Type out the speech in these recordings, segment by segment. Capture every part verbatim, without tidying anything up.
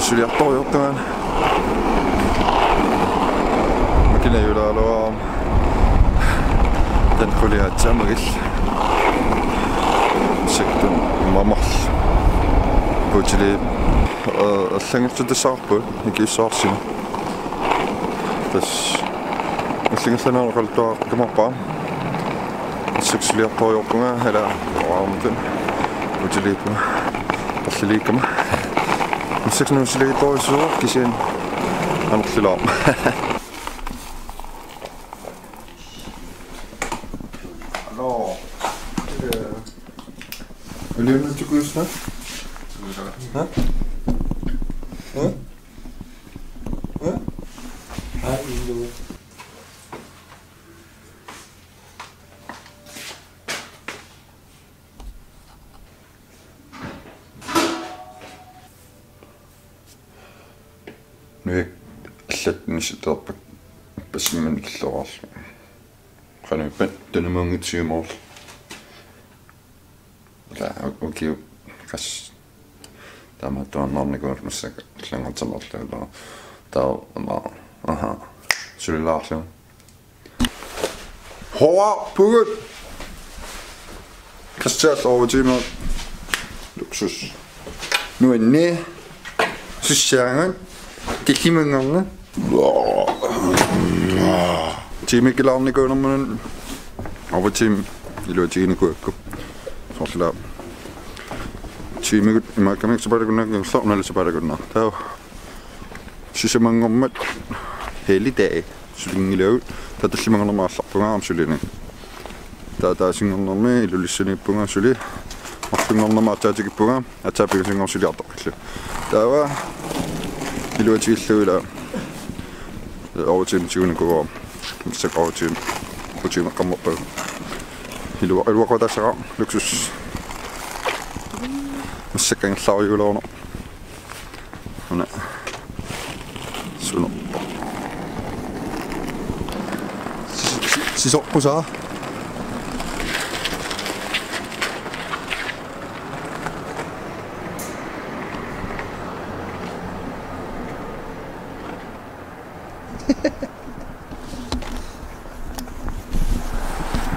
Suliartorujoortunga. Makiinajulaarlugu. Taanna quliaatsaamagil. Siktun mamarl. Puutili, eh, allanngortitassaqarput, ikiussaarsigu. Tassa ullingillanera oqaluttuaqqammerpara. Massakkut suliartorujoorpunga, ila, oqarnertut. Utiliippunga. Arliliikkama. Massakkut nuussiliittorujussuuvoq kisianni amerlilaarpoq. Aluu. Uliunnatsikujussa? Ha? Ha? Ha? Nuik allattunik siterput passimman illoraarlu. Qanuppat tunumunngitsuumoorlu. Ila ukiu kas taamaattuarnarnikuulluni massakkut allanngortitsinerlugu. Taava, aha. Sulilaarlugu. Hoa, pugut. Kassaal overtime. Luksus. Nuanni. Sussiaangat. Tillimanngorna. Tiimikkilaarnikuunermut overtime iluatiginikuuakku. Soorlu. Tiimikkut imaakkamik sapaatip akunnaani, soorlu sapaatip akunnaani. Taava. Sisamanngormat helligdage. Sulinngilagut, taava tallimanngornermi aallarpunga aamma sulineq. Taava ataasinngornermi Ilulissaniippunga suli. Marlunngornermi aatsaat tikippunga, aatsaat pingasunngornermi suliartoqqillugu. Taava iluatigillugu ila. Overtime tigunikuuara. Massakkut overtime. Overtime eqqaammerpagu. Ilua-, iluaqutaassaaq, luksus. Massakkut angerlaarujuuleruna. Una. Suno. Si-, si-, sisorpusaa.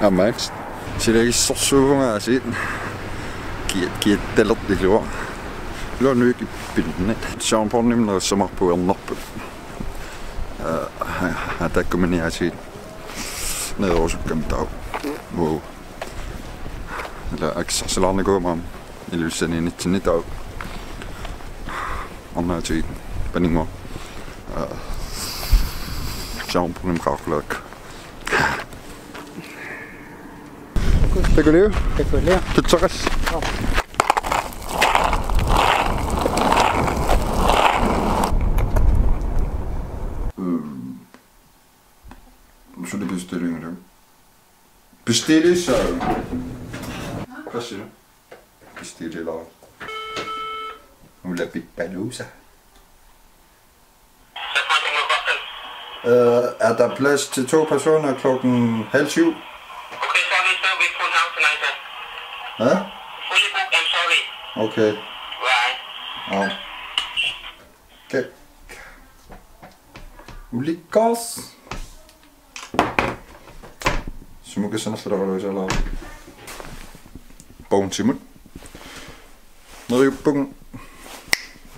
Aamma. Silagissorsuuvunga aasiit. Ki-, kiattalertillugu. Ilaa Nuik ippinni. Jean Paulimi nerissamarpugut ernerput. Eh, ha-, ha-, taakkumani aasiit. Nererusukkami taava. Wow. Ila akissarsilaarnikuugama Ilulissaniinnitsinni taava. Arnaatigik paninnguaq. Eh, Jean Paulimi qaaqqulerakku. Takuliu? Takuliu. Tutsakas. Suli bestillinger. Bestillinger. Hvad siger du? Bestillilaa. Ulla Pippalusa. Øh, er der plads til to personer klokken halv syv? Okay, sorry, sir, we full house tonight, sir. Hvad? Fully booked, I'm sorry. Okay. Bye. Ja. Okay. Ulikkaarsi. Sumukissanerlulerujuusalaaq. Bountimut. Neriuppunga.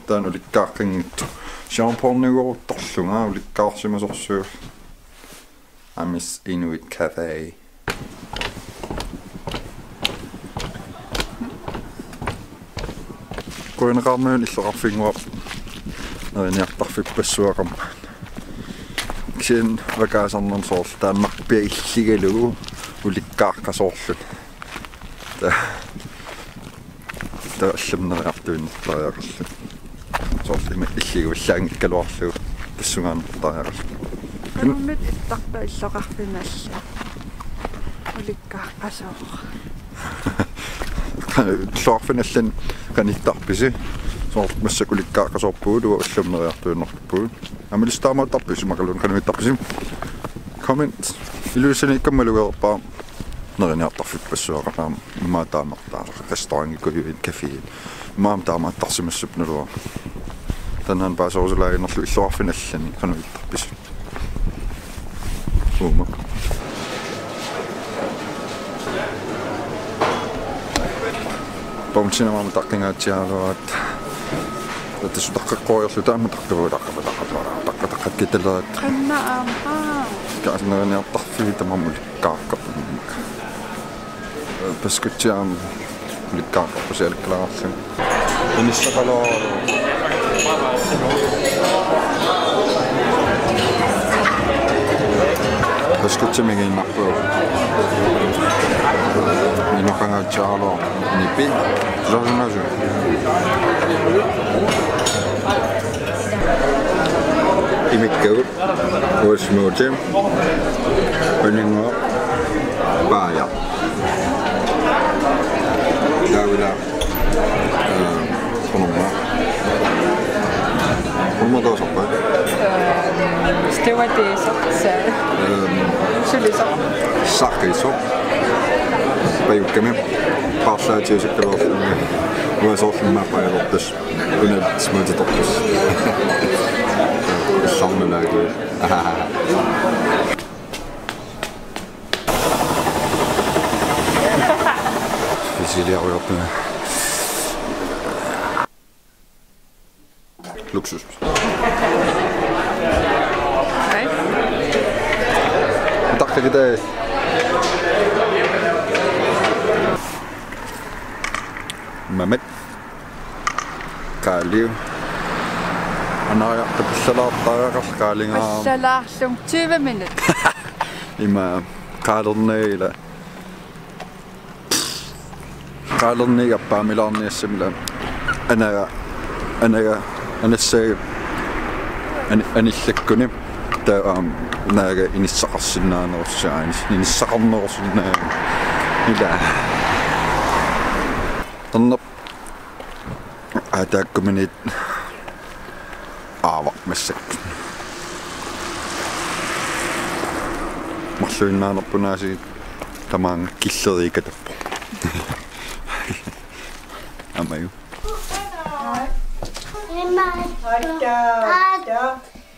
Taanna ulikkaaqqinngitsoq. Jean Paulimiuuttorlunga ulikkaarsimasorsuuvoq. Amis Inuit Cafe. Qujanaqaarmiuna illoqarfinnguaq neriniartarfippassuaqarmat. Kisianni vakaasarnermi soorlu taammarpiaq illigalugu ulikkaaqqasoorluni. Ta-, taava allamut neriartuinnartariaqarluni. Soorlu ima illigivallaanngikkaluarlugu tassungaannartariaqarluni. Qanormita ittarpa illoqarfimmut alla? Ulikkaaqqasooq. Illoqarfimmut allani qanoq ittarpisi? Soorlu massakkut ulikkaaqqasoorpugut, uagut allamut neriartuinnarpugut. Aamma ilissi taamaattarpisi, imaluunniit qanoq ittarpisi? Comment. Ilulissaniikkama malugereerpara neriniartarfippassuaqarama, immaqa taamartaa restaurantikujuit, caféit. Immaqa taamaattarsimassapput naluara. Taanna paaserusulaaginnarlugu illoqarfinni allani qanoq ittarpisi. Uuma. Bouncing aamma taqqingaatsiaraluaraat. Tassutaqqeqqoriarlu taama taqqivaa taqqa taqqa taqqa taqqa taqqa kitalaat. Qanna aamma. Kaasneriniartarfii tamarmik ulikkaartarput. Paskutsit aamma ulikkaartarput sialikkalararluni. Inissaqalaa. Paskutsit mikiinnarput. Inoqangaatsiaraluarpoq nipi. Tusarsimasoq. Imikkagut. Uagut smoothie. Uninnguaq. Paajaq. Taava ila, eh, qanormaa. Qanormaa taasarpaat? Øhm, stewardesse, så. Øhm, sulisoq. Saqqisoq. Pajukkami. Paarlaatiusukkaluarluni. Uanga soorlu immaqa paajalerput. Una smoothie torpus. Sarmalagu. Siciliariorpuna. Luksus. Hej. Takkakittai. Mamat. Kaaliu. Anariarta pallalaartariaqarlu kaaligaa. Pallalaarlunga tyve minut. Ima kaalerniila. Kaalerniiga appaamilaarniassamila. Anaga, anaga, anassaga, ani-, anillakkuni. Taava, aam, naaga inissaqarsinnaanerussaa, inis-, inissaqarnerusinnaa-, ila. Ernerp-, aa, taakkuminit aavaq massakkut. Marluinnaanerput aasiit tamaanga killeriikatappoq. Aamma ju.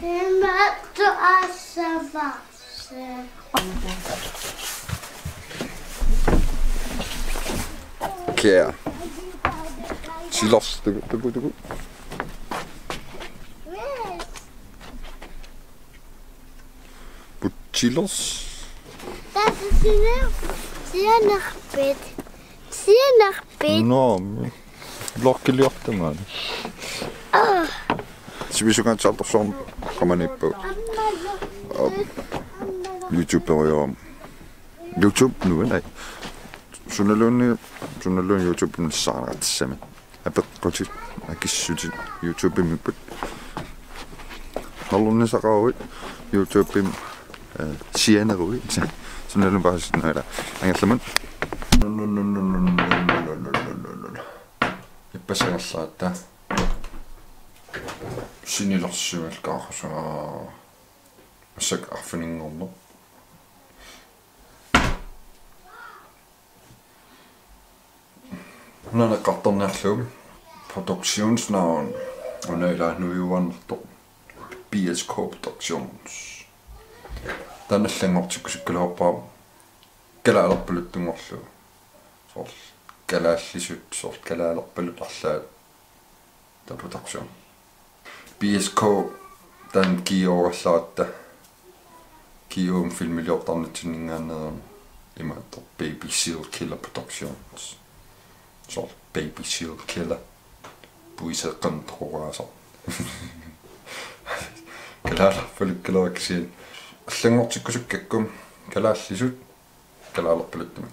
Imaattoq assava. Kære. Silos, tuku, tuku, tuku. Putsilos. Tassa sianerpit. Sianerpit. Nå, blokkiliortamaani. Sivisukatsaartorsuarmik qamaniippagut. Aap. YouTuberiorama. YouTube nuanai. Sunaluunniit, sunaluunniit YouTube nassaaraqatsissami. Apeqqutit, akissutit, YouTube-imiipput. Nalornisaqaruit, YouTube-imi, eh, sianeruit. Sunaluunniit paasisinnaagala. Angerlamut. Ippassaq angerlaratta. Sinilersuillu kaarusua. Massakkut arfininngorneq. Una eqqartorniarlugu produktionsnavn una ilaannuiuaannartoq B S K Productions. Taanna allanngortikkusukkaluarpara kalaalerpaluttunngorlugu. Soorlu kalaallisut, soorlu kalaalerpalut arlaat. Taava produktion. B S K, taanna G O-rallaratta. G O-mi filmiliortarnitsinninngaanneerami imaattoq Baby Seal Killer Productions. Soorlu Baby Seal Killer. Puiseeqqantoqoraasoq. Kalaalerpalukkaluarpara kisianni. Allanngortikkusukkakku kalaallisut. Kalaalerpaluttumik.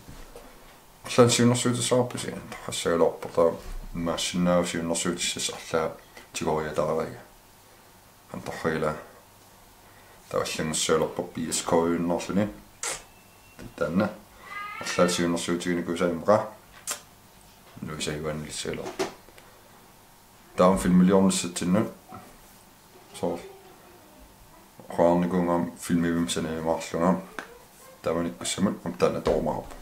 Arlaannik siunnersuutissavarput kisianni. Torrassagaluarpoq taava imaassinnaavoq siunnersuutissassaq arlaat tigoriataaraara. Antorrigila. Taava allanngussaagaluarpoq B S K-iunnaarluni. Taanna. Arlaat siunnersuutiginikuusai immaqa. Nuisajuaannalissagaluarpoq. Taava filmiliornissatsinnut. Soorlu. Oqarnikuugama filmivimmi sanajumaarlunga. Taamanikkussamut aamma taanna torumaarpoq.